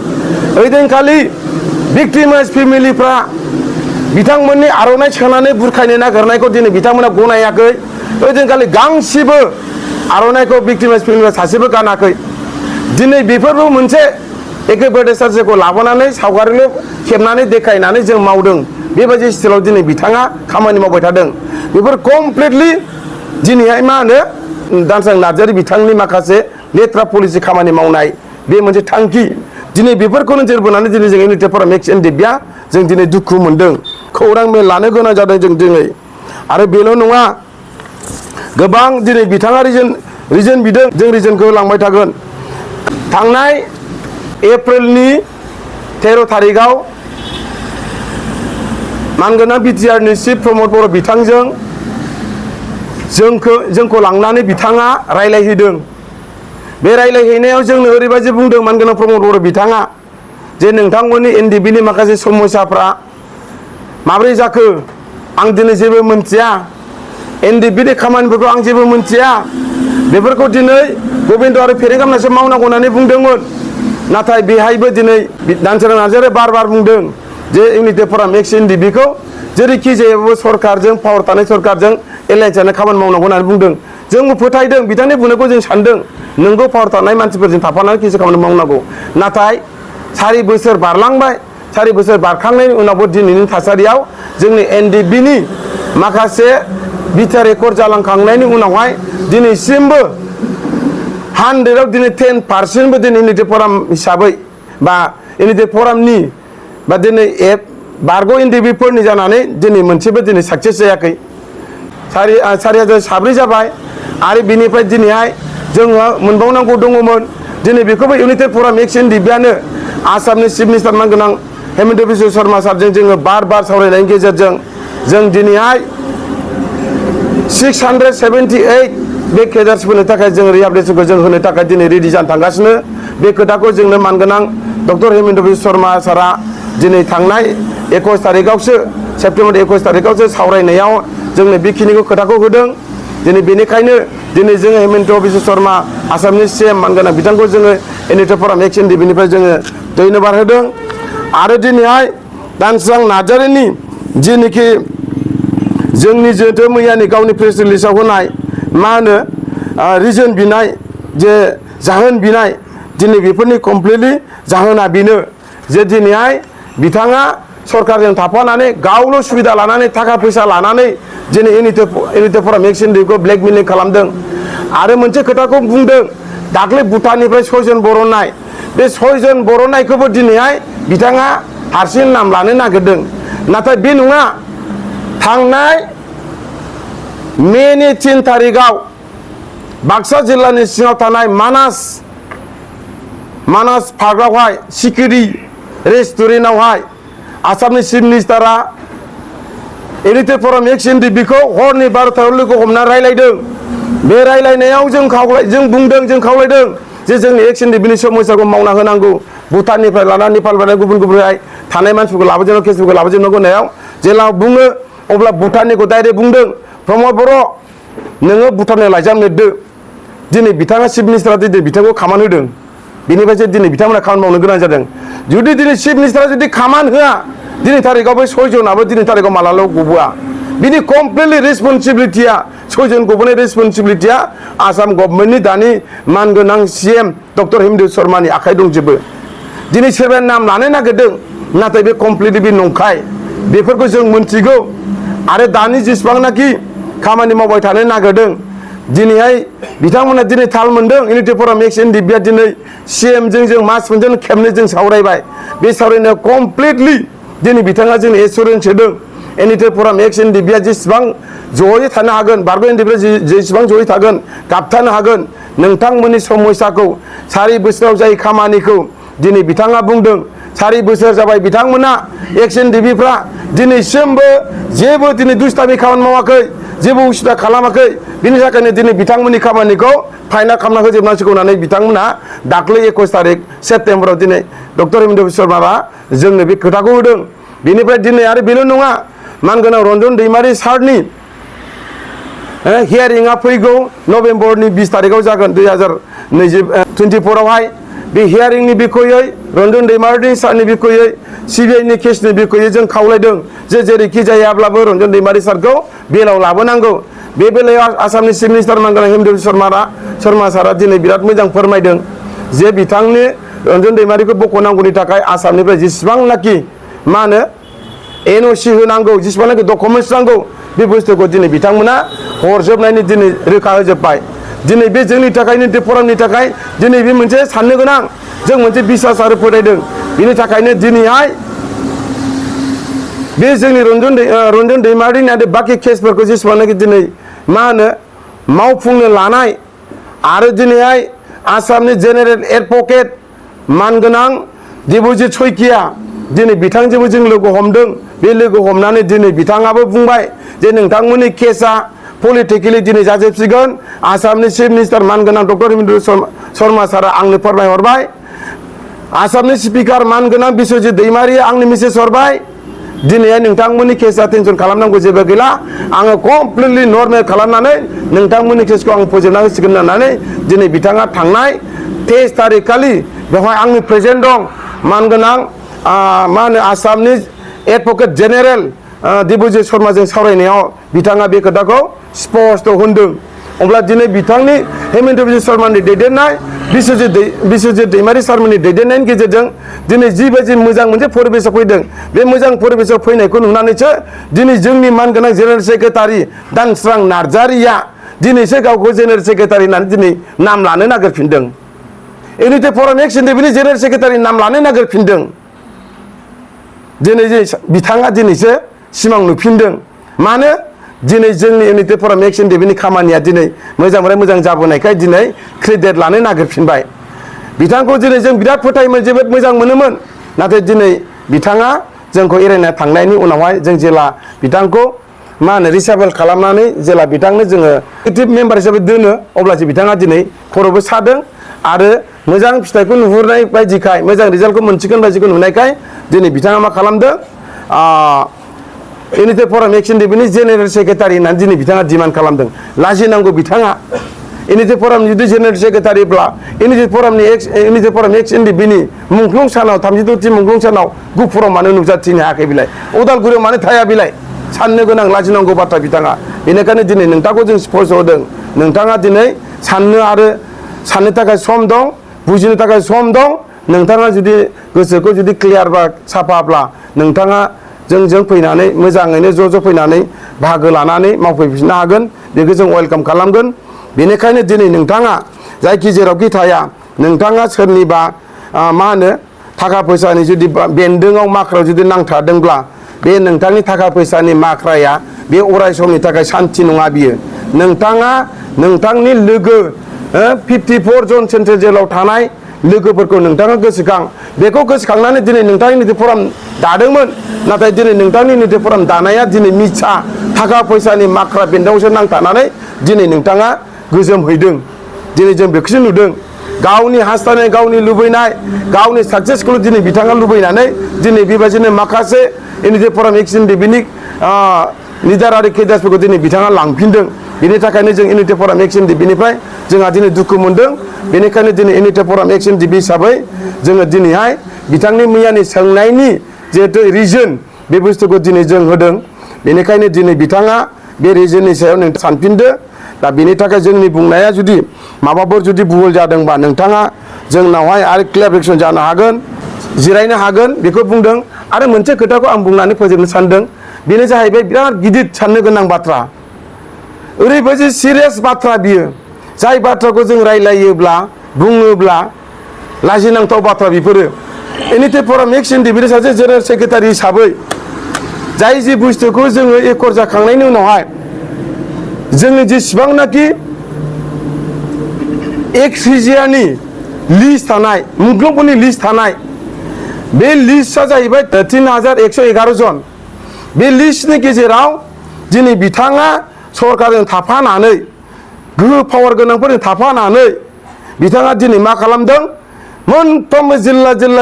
ओइदिनखालि भिक्टिमाइज फेमिलिफ्रा बिथांमोननि आर'नाइ सोनानै बुरखायनो नागिरनायखौ दिनै बिथांमोना गनायाखै ओइदिनखालि गांसेबो आर'नाइखौ भिक्टिमाइज फेमिलिया सासेबो गानाखै दिनै बेफोरबो मोनसे एके भट्टाचार्यखौ लाबोनानै सावगारिल' खेबनानै देखायनानै जों मावदों बेबायदि स्टाइलाव दिनै बिथाङा खामानि मावबाय थादों बेफोर कमप्लिटलि दिनैहाय मा होनो दानसोरां नार्जारि बिथांनि माखासे लेथ्रा पलिसि खामानि मावनाय बे मोनसे थांखि दिनै बेफोरखौ नोजोर बोनानै दिनै जों इउनिटेड फराम एक्स एनडिएफआ जों दिनै दुखु मोनदों खौरां मेल लानो गोनां जादों जों दिनै आरो बेल' नङा गोबां दिनै बिथाङा रिजन बिदों जों रिजनखौ लांबाय थागोन थांनाय एप्रिलनि 13 थारिखआव मानगोनां बिटिआरनि चिफ प्रमद बर' बिथांजों जोंखौ लांनानै बिथाङा रायलायहैदों बे रायलायहैनायाव जोंनो ओरैबायदि बुंदों मानगोनां प्रमद बर' बिथाङा जे नोंथांमोननि एनडिबिनि माखासे समस्याफ्रा माब्रै जाखो आं दिनै जेबो मोनथिया एनडिबिनि खामानिफोरखौ आं जेबो मोनथिया बेफोरखौ दिनै गबिन्द आरो फेरेंगामनासो मावनांगौ होननानै बुंदोंमोन नाथाय बेहायबो दिनै दानसोरां नार्जारिया बार बुंदों जे इउनिटेड फराम एक्स एनडिबिखौ जेरैखि जायाबो सरकारजों पावार थानाय सरकारजों एलायन्स जानाय खामानि मावनांगौ होननानै बुंदों जोंबो फोथायदों बिथांनि बुंनायखौ जों सानदों नोंगौ पावार थानाय मानसिफोरजों थाफानानै किसु खामानि मावनांगौ नाथाय 4 बोसोर बारलांबाय 4 बोसोर बारखांनायनि उनावबो दिनैनि थासारियाव जोंनि एनडिबिनि माखासे बिथा रेकर्ड जालांखांनायनि उनावहाय दिनैसिमबो 100आव दिनै 10% दिनै इउनिटेड फराम हिसाबै बा इउनिटेड फरामनि बा दिनै बारग' एनडिबिफोरनि जानानै दिनै मोनसेबो दिनै साक्सेस जायाखै 4,000 जाबाय आरो बिनिफ्राय दिनैहाय जोङो मोनबावनांगौ दङमोन दिनै बेखौबो इउनिटेड फराम एक्स एनडिबिआनो आसामनि चिफ मिनिस्टार मानगोनां हेमन्त बिश्व शर्मा सारजों जोङो बार सावरायनायनि गेजेरजों जों दिनैहाय 678 बे केडार्सफोरनो थाखाय जों रिहाबिलिटेसनखौ जों होनो थाखाय दिनै रेडि जानो थांगासिनो बे खोथाखौ जोंनो मानगोनां डक्टर हेमन्त बिश्व शर्मा सारा दिनै थांनाय 21 थारिखआवसो सेप्तेम्बर 21 थारिखआवसो सावरायनायाव जोंनो बेखिनिखौ खोथाखौ होदों दिनै बेनिखायनो दिनै जोङो हेमन्त बिश्व शर्मा आसामनि सीएम मानगोनां बिथांखौ जोङो इउनिटेड फराम एक्स एनडिबिनिफ्राय जोङो धन्यबाद होदों आरो दिनैहाय दानसोरां नार्जारिनि जेनोखि जोंनि जोथो मैयानि गावनि प्रेस रिलिजआव होनाय मा होनो रिजन बिनाय जे जाहोन बिनाय दिनै बेफोरनि कमप्लिटलि जाहोना बेनो जे दिनैहाय बिथाङा सरकारजों थाफानानै गावल' सुबिदा लानानै थाखा फैसा लानानै दिनै इउनिटेड फराम एक्स एनडिबिखौ ब्लेकमेलिं खालामदों आरो मोनसे खोथाखौ बुंदों दाख्लै भुटाननिफ्राय 6 जन बर'नाय बे 6 जन बर'नायखौबो दिनैहाय बिथाङा हारसिं नाम लानो नागिरदों नाथाय बे नङा थांनाय मेनि 3 थारिखआव बाक्सा जिल्लानि सिङाव थानाय मानास पार्कआवहाय सिकिरि रेस्टुरेन्टआवहाय आसामनि चिफ मिनिस्टारा इउनिटेड फराम एक्स एनडिबिखौ हरनि 12थायाव लोगो हमनानै रायलायदों बे रायलायनायाव जों खावलायदों जे जोंनि एक्स एनडिबिनि समस्याखौ मावना होनांगौ भुटाननिफ्राय लानानै नेपालनिफ्राय गुबुन थानाय मानसिफोरखौ लाबोजोबनांगौ केसफोरखौ लाबोजोबनांगौ होननायाव जेला बुङो अब्ला भुटाननिखौ डाइरेक्ट बुंदों प्रमद बर' नोङो भुटाननो लाइजाम लिरदो दिनै बिथाङा चिफ मिनिस्टारा दिनै बिथांखौ खामान होदों बेनिफ्रायसो दिनै बिथांमोना खामानि मावनो गोनां जादों जुदि दिनै चिफ मिनिस्टारा जुदि खामान होआ दिनै थारिखआव बै 6 जनाबो दिनै थारिखआव मालाल' गबोआ बिनि कमप्लिटलि रेसपन्सिबिलिटिया 6 जन गबोनाय रेसपन्सिबिलिटिया आसाम गभर्नमेन्टनि दानि मानगोनां सीएम डक्टर हेमन्त शर्मानि आखाइ दंजोबो दिनै सोरबा नाम लानो नागिरदों नाथाय बे कमप्लिटलि बे नंखाय बेफोरखौ जों मोनथिगौ आरो दानि जेसेबांनाखि खामानि मावबाय थानो नागिरदों दिनैहाय बिथांमोना दिनै थाल मोनदों इउनिटि फराम एक्स एनडिपिआ दिनै CMजों जों मास मोनसेजों खेबनै जों सावरायबाय बे सावरायनायाव कमप्लिटलि दिनै बिथाङा जोंनो एसुरेन्स होदों इउनिटि फराम एक्स एनडिपिआ जेसेबां जयै थानो हागोन बारग' एनडिपिआ जेसेबां जयै थागोन गाबथानो हागोन नोंथांमोननि समस्याखौ 4 बोसोराव जाय खामानिखौ दिनै बिथाङा बुंदों 4 बोसोर जाबाय बिथांमोना एक्स एनडिपिफ्रा दिनैसिमबो जेबो दिनै दुस्तामि खामानि मावाखै जेबो उसुबिदा खालामाखै बिनि थाखायनो दिनै बिथांमोननि खामानिखौ फाइनाल खालामना होजोबनांसिगौ होननानै बिथांमोना दाख्लै 21 तारिख सेप्तेम्बराव दिनै डक्टर हिमन्त बिश्व शर्माया जोंनो बे खोथाखौ होदों बेनिफ्राय दिनै आरो बेल' नङा मानगोनां रन्जन दैमारि सारनि हियारिंआ फैगौ नभेम्बरनि 20 तारिखआव जागोन 2024 आवहाय बे हियारिंनि बिखयै रन्जन दैमारि सारनि बिखयै CBIनि केसनि बिखयै जों खावलायदों जे जेरैखि जायाब्लाबो रन्जन दैमारि सारखौ बेलाव लाबोनांगौ बे बेलायाव आसामनि चिफ मिनिस्टार मानगोनां हिमन्त बिश्व शर्मा सारा दिनै बिराद मोजां फोरमायदों जे बिथांनि रन्जन दैमारिखौ बख'नांगौनि थाखाय आसामनिफ्राय जेसेबांनाखि मा होनो NOC होनांगौ जेसेबांनाखि डकुमेन्टस नांगौ बे बुस्थुखौ दिनै बिथांमोना हरजोबनायनि दिनै रोखा होजोब्बाय दिनै बे जोंनि थाखाय इउनिटि फरामनि थाखाय दिनै बे मोनसे साननो गोनां जों मोनसे बिसास आरो फोथायदों बिनि थाखायनो दिनैहाय बे जोंनि रन्जन दैमारिनि आरो बाखि केसफोरखौ जेसेबांनाखि दिनै मा होनो मावफुंनो लानाय आरो दिनैहाय आसामनि जेनेरेल एडभकेट मानगोनां देबजित सयकिया दिनै बिथांजोंबो जों लोगो हमदों बे लोगो हमनानै दिनै बिथाङाबो बुंबाय जे नोंथांमोननि केसआ पलिटिकेलि दिनै जाजोबसिगोन आसामनि चिफ मिनिस्टार मानगोनां डक्टर हिमन्त शर्मा सारा आंनो फोरमायहरबाय आसामनि स्पिकार मानगोनां बिश्वजित दैमारिया आंनि मेसेज हरबाय दिनैहाय नोंथांमोननि केसआ टेनसन खालामनांगौ जेबो गैला आङो कमप्लिटलि नर्मेल खालामनानै नोंथांमोननि केसखौ आं फोजोबना होसिगोन होननानै दिनै बिथाङा थांनाय 23 तारिख खालि बेवहाय आंनि प्रेजेन्ट दं मानगोनां मा होनो आसामनि एडभकेट जेनेरेल देबजित शर्माजों सावरायनायाव बिथाङा बे खोथाखौ स्पष्ट होनदों अब्ला दिनै बिथांनि हिमन्त बिश्व शर्मानि दैदेननाय बिश्वजित दैमारि सारमोननि दैदेननायनि गेजेरजों दिनै जिबायदि मोजां मोनसे परिबेसाव फैदों बे मोजां परिबेसाव फैनायखौ नुनानैसो दिनै जोंनि मानगोनां जेनेरेल सेक्रेटारि दानस्रां नार्जारिया दिनैसो गावखौ जेनेरेल सेक्रेटारि होननानै दिनै नाम लानो नागिरफिनदों इउनिटि फराम एक्स एनडिपिनि जेनेरेल सेक्रेटारि नाम लानो नागिरफिनदों दिनै बिथाङा दिनैसो सिमां नुफिनदों मानो दिनै जोंनि इउनिटि फराम एक्स एनडिपिनि खामानिया दिनै मोजांनिफ्राय मोजां जाबोनायखाय दिनै क्रेडिट लानो नागिरफिनबाय बिथांखौ दिनै जों बिराद फोथायोमोन जोबोद मोजां मोनोमोन नाथाय दिनै बिथाङा जोंखौ एरायना थांनायनि उनावहाय जों जेला बिथांखौ मा होनो रिसाबेल खालामनानै जेला बिथांनो जोङो एक्टिभ मेम्बार हिसाबै दोनो अब्लासो बिथाङा दिनै खर'बो सादों आरो मोजां फिथाइखौ नुहुरनाय बायदिखाय मोजां रिजाल्टखौ मोनसिगोन बायदिखौ नुनायखाय दिनै बिथाङा मा खालामदों इउनिटि फराम एक्स एनडिपिनि जेनेरेल सेक्रेटारि होननानै दिनै बिथाङा डिमान्ड खालामदों लाजिनांगौ बिथाङा इउनिटि फरामनि जुदि जेनेरेल सेक्रेटारिब्ला इउनिटि फराम एक्स एनडिपिनि मुंख्लं सानाव 32थि मुंख्लं सानाव गुफुराव मानो नुजाथिनो हायाखै बिलाय उदालगुरियाव मानो थाया बिलाय साननो गोनां लाजिनांगौ बाथ्रा बिथाङा बेनिखायनो दिनै नोंथांखौ जों स्पष्ट होदों नोंथाङा दिनै साननो थाखाय सम दं बुजिनो थाखाय सम दं नोंथाङा जुदि गोसोखौ जुदि क्लियार बा साफाब्ला नोंथाङा जों फैनानै मोजाङैनो ज' फैनानै बाहागो लानानै मावफैफिननो हागोन बेखौ जों वेलकाम खालामगोन बेनिखायनो दिनै नोंथाङा जायखि जेरावखि थाया नोंथाङा सोरनिबा मा होनो थाखा फैसानि जुदि बेन्दोंआव माख्रायाव जुदि नांथारदोंब्ला बे नोंथांनि थाखा फैसानि माख्राया बे अराय समनि थाखाय सान्थि नङा बियो नोंथाङा नोंथांनि लोगो 54 जन सेन्ट्रेल जेलाव थानाय लोगोफोरखौ नोंथाङा गोसोखां बेखौ गोसोखांनानै दिनै नोंथांनि इउनिटि फराम दादोंमोन नाथाय दिनै नोंथांनि इउनिटि फराम दानाया दिनै मिसा थाखा फैसानि माख्रा बेन्दोंआवसो नांथानानै दिनै नोंथाङा गोजोम हैदों दिनै जों बेखौसो नुदों गावनि हास्थायनाय गावनि लुबैनाय गावनि साक्सेसखौ दिनै बिथाङा लुबैनानै दिनै बेबायदिनो माखासे इउनिटि फराम एक्स एनडिपिनि लिडार आरो केडार्सफोरखौ दिनै बिथाङा लांफिनदों बेनि थाखायनो जों इउनिटि फराम एक्स एनडिपिनिफ्राय जोंहा दिनै दुखु मोनदों बेनिखायनो दिनै इउनिटि फराम एक्स एनडिपि हिसाबै जोङो दिनैहाय बिथांनि मैयानि सोंनायनि जिहेतु रिजन बे बुस्थुखौ दिनै जों होदों बेनिखायनो दिनै बिथाङा बे रिजननि सायाव नों सानफिनदो दा बेनि थाखाय जोंनि बुंनाया जुदि माबाफोर जुदि भुल जादोंबा नोंथाङा जोंनावहाय आरो क्लियारिफिकेसन जानो हागोन जिरायनो हागोन बेखौ बुंदों आरो मोनसे खोथाखौ आं बुंनानै फोजोबनो सानदों बेनो जाहैबाय बिराद गिदिर साननो गोनां बाथ्रा ओरैबायदि सिरियास बाथ्रा बियो जाय बाथ्राखौ जों रायलायोब्ला बुङोब्ला लाजिनांथाव बाथ्रा बेफोरो एनिटे फराम एक्स इन्डिभिडुवेल सासे जेनेरेल सेक्रेटारि हिसाबै जाय जि बुस्थुखौ जोङो एकर जाखांनायनि उनावहाय जोङो जेसेबांनाखि एक्स रिजियानि लिस्ट थानाय मुंख्लंफोरनि लिस्ट थानाय बे लिस्टआ जाहैबाय 3111 जन बे लिस्टनि गेजेराव दिनै बिथाङा सरकारजों थाफानानै गोहो पावार गोनांफोरजों थाफानानै बिथाङा दिनै मा खालामदों मोनफ्रोमबो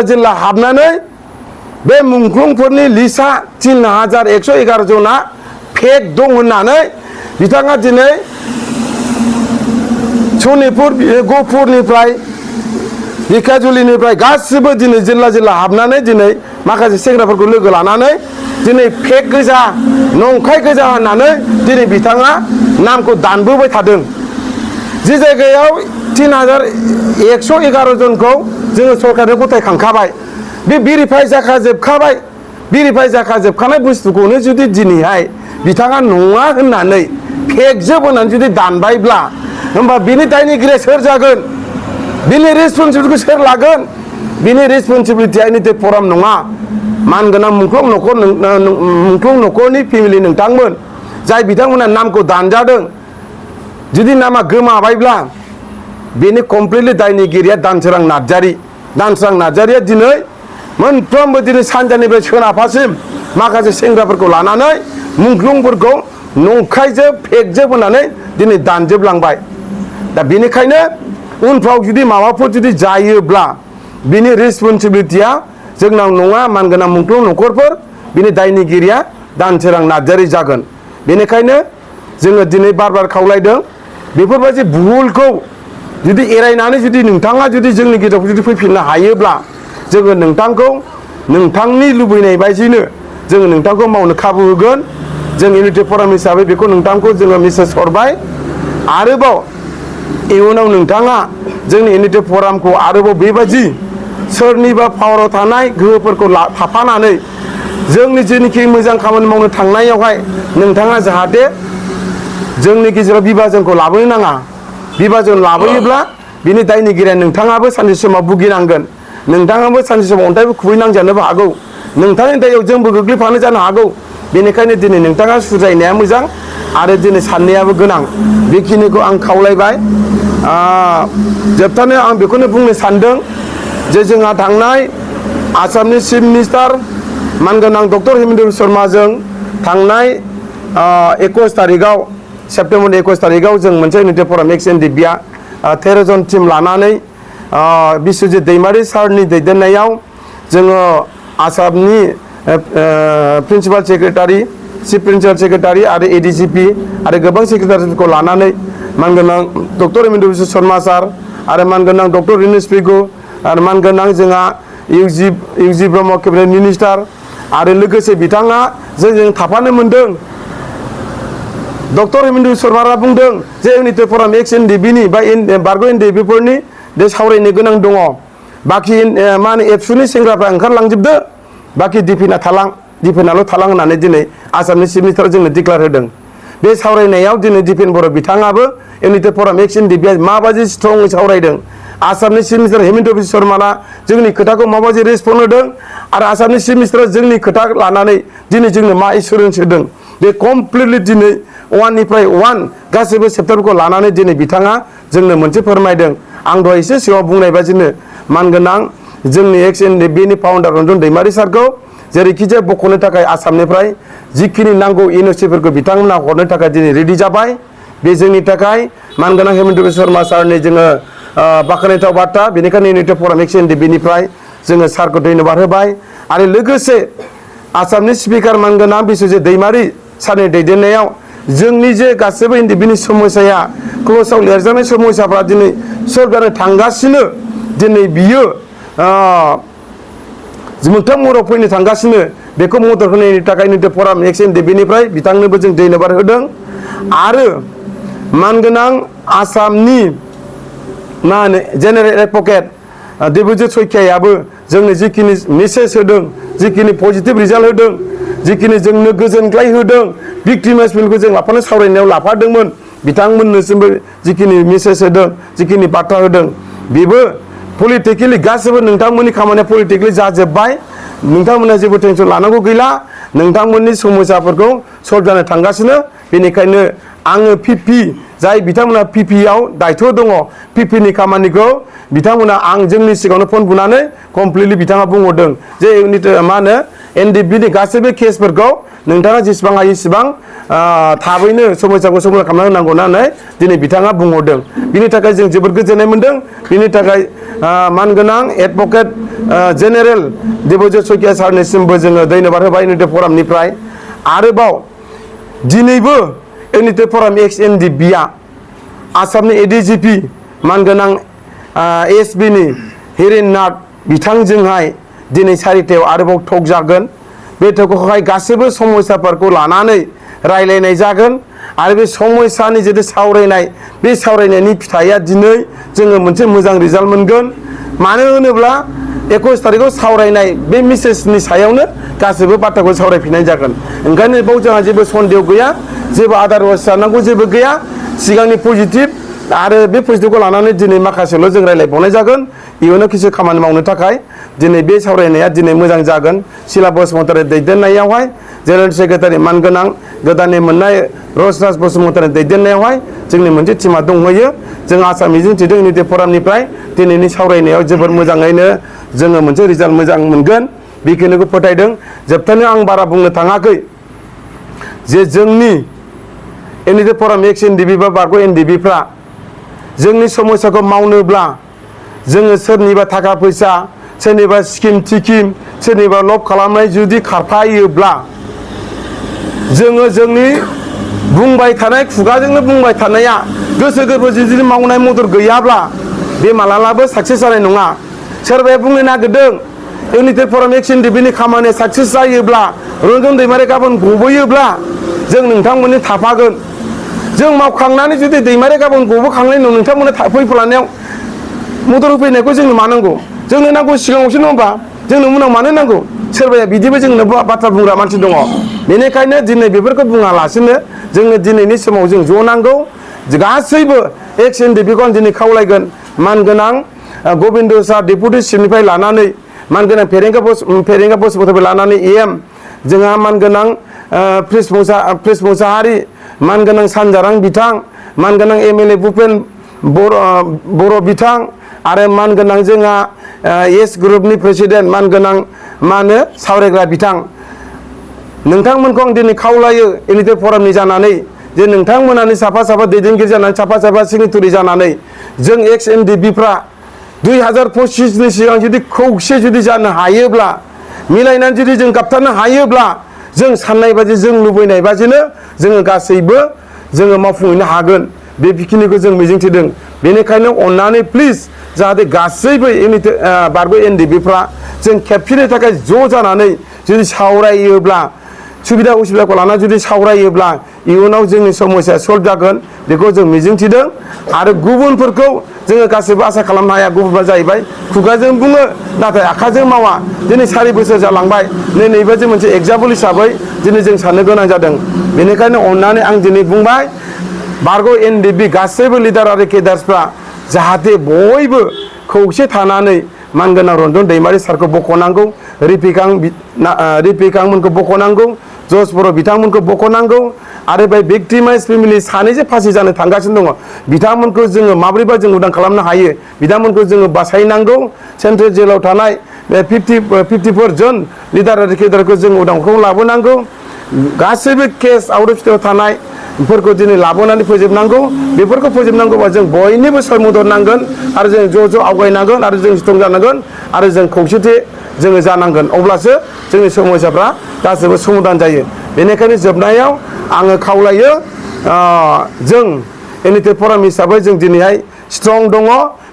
जिल्ला हाबनानै बे मुंख्लंफोरनि लिस्टआ 3111 जना फेक दं होननानै बिथाङा दिनै सनितपुर गहपुरनिफ्राय बिकाजुलिनिफ्राय गासिबो दिनै जिल्ला हाबनानै दिनै माखासे सेंग्राफोरखौ लोगो लानानै दिनै फेक गोजा नंखाय गोजा होननानै दिनै बिथाङा नामखौ दानबोबाय थादों जे जायगायाव 3111 जनखौ जोङो सरकारनो गथायखांखाबाय बे भेरिफाइ जाखाजोबखानाय बुस्थुखौनो जुदि दिनैहाय बिथाङा नङा होननानै फेक जोब होननानै जुदि दानबायब्ला होमबा बिनि दायनिगिरिया सोर जागोन बिनि रेसपन्सिबिलिटिखौ सोर लागोन बिनि रेसपन्सिबिलिटिया एनिटे फराम नङा मानगोनां मुंख्लं न'खरनि फेमिलि नोंथांमोन जाय बिथांमोना नामखौ दानजादों जुदि नामा गोमाबायब्ला बेनि कमप्लिटलि दायनिगिरिया दानसोरां नार्जारिया दिनै मोनफ्रोमबो दिनै सानजानिफ्राय सोनाबहासिम माखासे सेंग्राफोरखौ लानानै मुंख्लंफोरखौ नंखायजोब फेकजोब होननानै दिनै दानजोबलांबाय दा बेनिखायनो उनफ्राव जुदि माबाफोर जुदि जायोब्ला बिनि रेसपन्सिबिलिटिया जोंनाव नङा मानगोनां मुंख्लं न'खरफोर बिनि दायनिगिरिया दानसोरां नार्जारि जागोन बेनिखायनो जोङो दिनै बार खावलायदों बेफोरबायदि भुलखौ जुदि एरायनानै जुदि नोंथाङा जुदि जोंनि गेजेराव जुदि फैफिननो हायोब्ला जोङो नोंथांखौ नोंथांनि लुबैनाय बायदिनो जोङो नोंथांखौ मावनो खाबु होगोन जों इउनिटि फराम हिसाबै बेखौ नोंथांखौ जोङो मेसेज हरबाय आरोबाव इयुनाव नोंथाङा जोंनि इउनिटि फरामखौ आरोबाव बेबायदि सोरनिबा पावाराव थानाय गोहोफोरखौ थाफानानै जोंनि जेनिखि मोजां खामानि मावनो थांनायावहाय नोंथाङा जाहाथे जोंनि गेजेराव बिभाजनखौ लाबोनो नाङा बिभाजन लाबोयोब्ला बिनि दायनिगिरिया नोंथाङाबो सानसे समाव भुगिनांगोन नोंथाङाबो सानसे समाव अन्थाइबो खुबैनांजानोबो हागौ नोंथांनि दायाव जोंबो गोग्लैफानो जानो हागौ बेनिखायनो दिनै नोंथाङा सुद्रायनाया मोजां आरो दिनै साननायाबो गोनां बेखिनिखौ आं खावलायबाय जोबथारनायाव आं बेखौनो बुंनो सानदों जे जोंहा थांनाय आसामनि चिफ मिनिस्टार मानगोनां डक्टर हेमन्त बिस्व शर्माजों थांनाय 21 तारिखआव सेप्तेम्बरनि 21 तारिखआव जों मोनसे इउनिटि फराम एक्स इन्डिभिया 13 जन टिम लानानै बिश्वजित दैमारि सारनि दैदेननायाव जोङो आसामनि principal secretary chief principal secretary आरो एडिजिपि आरो गोबां सेक्रेटारिफोरखौ लानानै मानगोनां डक्टर हेमन्त बिस्व शर्मा सार आरो मानगोनां डक्टर रिनिस पेगु आरो मानगोनां जोंहा इउजि ब्रह्म केबिनेट मिनिस्टार आरो लोगोसे बिथाङा जोंजों थाफानो मोनदों डक्टर हेमन्त बिस्व शर्माया बुंदों जे इउनिटि फराम एक्स इन्डिभिनि बा बारग' इन्डिभिफोरनि बे सावरायनो गोनां दङ बाखि मा होनो एबसुनि सेंग्राफ्रा ओंखारलांजोबदो बाखि दिफेनाल' थालां होननानै दिनै आसामनि चिफ मिनिस्टारा जोंनो डिक्लेयार होदों बे सावरायनायाव दिनै दिफेन बर' बिथाङाबो इउनिटि फराम एक्स इन्डिभिया माबायदि स्ट्रङै सावरायदों आसामनि चिफ मिनिस्टार हेमन्त बिस्व शर्माया जोंनि खोथाखौ माबायदि रेसपन्ड होदों आरो आसामनि चिफ मिनिस्टारा जोंनि खोथा लानानै दिनै जोंनो मा एसुरेन्स होदों बे कमप्लिटलि दिनै वाननिफ्राय वान गासैबो सेप्टारफोरखौ लानानै दिनै बिथाङा जोंनो मोनसे फोरमायदों आं दहाय एसे सिगाङाव बुंनाय बायदिनो मानगोनां जोंनि एक्स इन्डिभिनि फाउन्डार रन्जन दैमारि सारखौ जेरैखिजाया बख'नो थाखाय आसामनिफ्राय जिखिनि नांगौ इउनिभार्सिटिफोरखौ बिथांमोना हरनो थाखाय दिनै रेडि जाबाय बे जोंनि थाखाय मानगोनां हेमन्त बिस्व शर्मा सारनि जोङो बाख्नायथाव बाथ्रा बेनिखायनो इउनिटि फराम एक्स इन्डिभिनिफ्राय जोङो सारखौ धन्यबाद होबाय आरो लोगोसे आसामनि स्पिकार मानगोनां बिश्वजित दैमारि सारनि दैदेननायाव जोंनि जे गासैबो इन्डिभिनि समस्याया क्लसाव लिरजानाय समस्याफ्रा दिनै सल्भ जानो थांगासिनो दिनै बियो मोगथां महराव फैनो थांगासिनो बेखौ मदद होनायनि थाखाय इउनिटि फराम एक्स इन्डिभिनिफ्राय बिथांनोबो जों धन्यबाद होदों आरो मानगोनां आसामनि मा होनो जेनेरेल एडभकेट देबजित सयखियायाबो जोंनो जिखिनि मेसेज होदों जिखिनि पजिटिभ रिजाल्ट होदों जिखिनि जोंनो गोजोनग्लाय होदों भिक्टिमाइज बिलखौ जों लाफानो सावरायनायाव लाफादोंमोन बिथांमोननोसिमबो जिखिनि मेसेज होदों जिखिनि बाथ्रा होदों बेबो पलिटिकेलि गासैबो नोंथांमोननि खामानिया पलिटिकेलि जाजोब्बाय नोंथांमोना जेबो टेनसन लानांगौ गैला नोंथांमोननि समस्याफोरखौ सल्भ जानो थांगासिनो बेनिखायनो आङो पिपि जाय बिथांमोना पिपिआव दायथ' दङ पिपिनि खामानिखौ बिथांमोना आं जोंनि सिगाङावनो फन बुनानै कमप्लिटलि बिथाङा बुंहरदों जे मा होनो एनडिबिनि गासैबो केसफोरखौ नोंथाङा जेसेबां हायो इसेबां थाबैनो समस्याखौ समाधान खालामना होनांगौ होननानै दिनै बिथाङा बुंहरदों बिनि थाखाय जों जोबोद गोजोननाय मोनदों बिनि थाखाय मानगोनां एडभकेट जेनेरेल देबजित सयकिया सारनिसिमबो जोङो धन्यबाद होबाय इउनिटेड फरामनिफ्राय आरोबाव दिनैबो इउनिटेड फराम एक्स एनडिबिआ आसामनि एडिजिपि मानगोनां एसबिनि हिरेन नाथ बिथांजोंहाय दिनै 4टायाव आरोबाव टक जागोन बे टकआवहाय गासैबो समस्याफोरखौ लानानै रायलायनाय जागोन आरो बे समस्यानि जितु सावरायनाय बे सावरायनायनि फिथाइया दिनै जोङो मोनसे मोजां रिजाल्ट मोनगोन मानो होनोब्ला 21 तारिखआव सावरायनाय बे मेसेजनि सायावनो गासैबो बाथ्राखौ सावरायफिननाय जागोन ओंखायनो बाव जोंहा जेबो सन्देह गैया जेबो आदारवाइज जानांगौ जेबो गैया सिगांनि पजिटिभ आरो बे पजिटिभखौ लानानै दिनै माखासेल' जों रायलायबावनाय जागोन इयुनाव किसु खामानि मावनो थाखाय दिनै बे सावरायनाया दिनै मोजां जागोन सिला बसुमतारी दैदेननायावहाय जेनेरेल सेक्रेटारि मानगोनां गोदानै मोननाय रसराज बसुमतारी दैदेननायावहाय जोंनि मोनसे टिमा दंहोयो जों आसा मिजिंथिदों इउनिटेड फरामनिफ्राय दिनैनि सावरायनायाव जोबोर मोजाङैनो जोङो मोनसे रिजाल्ट मोजां मोनगोन बेखिनिखौ फोथायदों जोबथारनायाव आं बारा बुंनो थाङाखै जे जोंनि इउनिटेड फराम एक्स एनडिबि बा बारग' एनडिबिफ्रा जोंनि समस्याखौ मावनोब्ला जोङो सोरनिबा थाखा फैसा सोरनिबा स्किम थिकिम सोरनिबा लब खालामनाय जुदि खारफायोब्ला जोङो जोंनि बुंबाय थानाय खुगाजोंनो बुंबाय थानाया गोसो गोरबो जुदि मावनाय मदद गैयाब्ला बे मालाबाबो साक्सेस जानाय नङा सोरबाया बुंनो नागिरदों इउनिटेड फराम एक्स एनडिबिनि खामानिया साक्सेस जायोब्ला रन्जन दैमारि गाबोन गबोयोब्ला जों नोंथांमोननि थाफागोन जों मावखांनानै जुदि दैमारि गाबोन गबोखांनायनि उनाव नोंथांमोननो फैफानायाव मदद होफैनायखौ जोंनो मा नांगौ जोंनो नांगौ सिगाङावसो नङा होमबा जोंनो उनाव मानो नांगौ सोरबाया बिदिबो जोंनो बाथ्रा बुंग्रा मानसि दङ बेनिखायनो दिनै बेफोरखौ बुङालासिनो जोङो दिनैनि समाव जों ज' नांगौ गासैबो एक्स एनडिबिखौ आं दिनै खावलायगोन मानगोनां गबिन्द सार डेपुटि चिफनिफ्राय लानानै मानगोनां फेरेंगा बसुमतारिनिफ्राय लानानै एम जोंहा मानगोनां प्रिस मुसाहारि मानगोनां सानजारां बिथां मानगोनां एमएलए भुपेन बर' बिथां आरो मानगोनां जोंहा एस ग्रुपनि प्रेसिडेन्ट मानगोनां मा होनो सावरायग्रा बिथां नोंथांमोनखौ आं दिनै खावलायो इउनिटेड फरामनि जानानै जे नोंथांमोनानो साफा साफा दैदेनगिरि जानानै साफा साफा सिगनेटरि जानानै जों एक्स एनडिबिफ्रा 2025नि सिगां जुदि खौसे जुदि जानो हायोब्ला मिलायनानै जुदि जों गाबथानो हायोब्ला जों साननाय बादि जों लुबैनाय बादिनो जोङो गासैबो जोङो मावफुंहैनो हागोन बे बिखिनिखौ जों मिजिंथिदों बेनिखायनो अन्नानै प्लिज जाहाथे गासैबो इउनिटेड बारग' एनडिबिफ्रा जों खेबसेनि थाखाय ज' जानानै जुदि सावरायोब्ला सुबिदा उसुबिदाखौ लानानै जुदि सावरायोब्ला इयुनाव जोंनि समस्या सल्भ जागोन बेखौ जों मिजिंथिदों आरो गुबुनफोरखौ जोङो गासैबो आसा खालामनो हाया गुबुनफ्रा जाहैबाय खुगाजों बुङो नाथाय आखाइजों मावा दिनै 4 बोसोर जालांबाय नैबे जे मोनसे एग्जाम्पल हिसाबै दिनै जों साननो गोनां जादों बेनिखायनो अन्नानै आं दिनै बुंबाय बारग' एनडिबि गासैबो लिडार आरो केडार्सफ्रा जाहाथे बयबो खौसे थानानै मानगोनां रन्जन दैमारि सारखौ बख'नांगौ रिपिकांमोनखौ बख'नांगौ जस बर' बिथांमोनखौ बख'नांगौ आरो बे भिक्टिमाइज फेमिलि सानैसो फासि जानो थांगासिनो दङ बिथांमोनखौ जोङो माब्रैबा जों उदां खालामनो हायो बिथांमोनखौ जोङो बासायनांगौ सेन्ट्रेल जेलाव थानाय बे 54 जन लिडार आरो केडारखौ जों उदांखौ लाबोनांगौ गासैबो केस आउट अफ स्टेटआव थानायफोरखौ दिनै लाबोनानै फोजोबनांगौ बेफोरखौ फोजोबनांगौबा जों बयनिबो सय मदद नांगोन आरो जों ज' आवगायनांगोन आरो जों स्ट्रं जानांगोन आरो जों खौसेथि जोङो जानांगोन अब्लासो जोंनि समस्याफ्रा गासैबो समाधान जायो बेनिखायनो जोबनायाव आङो खावलायो जों इउनिटेड फराम हिसाबै जों दिनैहाय स्ट्रं दङ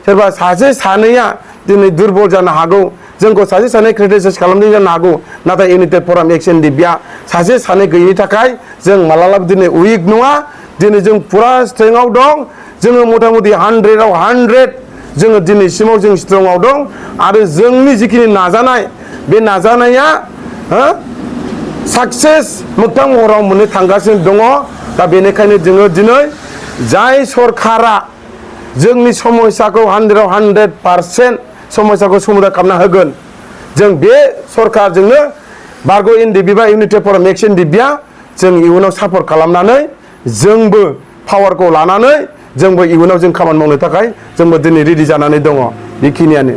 सोरबा सासे सानैया दिनै दुरबल जानो हागौ जोंखौ सासे सानै क्रिटिसाइज खालामदों जानो हागौ नाथाय इउनिटेड फराम एक्स एनडिबिआ सासे सानै गैयिनि थाखाय जों मालाबाबो दिनै उइक नङा दिनै जों फुरा स्ट्रेंथआव दं जोङो मथा मथि 100आव 100 जोङो दिनैसिमाव जों स्ट्रंआव दं आरो जोंनि जिखिनि नाजानाय बे नाजानाया साक्सेस मोगथां महराव मोननो थांगासिनो दङ दा बेनिखायनो जोङो दिनै जाय सरकारा जोंनि समस्याखौ 100% समस्याखौ समाधान खालामना होगोन जों बे सरकारजोंनो बारग' एनडिपि बा इउनिटेड फर मेक्स एनडिपिआ जों इयुनाव सापर्ट खालामनानै जोंबो पावारखौ लानानै जोंबो इयुनाव जों खामानि मावनो थाखाय जोंबो दिनै रेडि जानानै दङ बेखिनियानो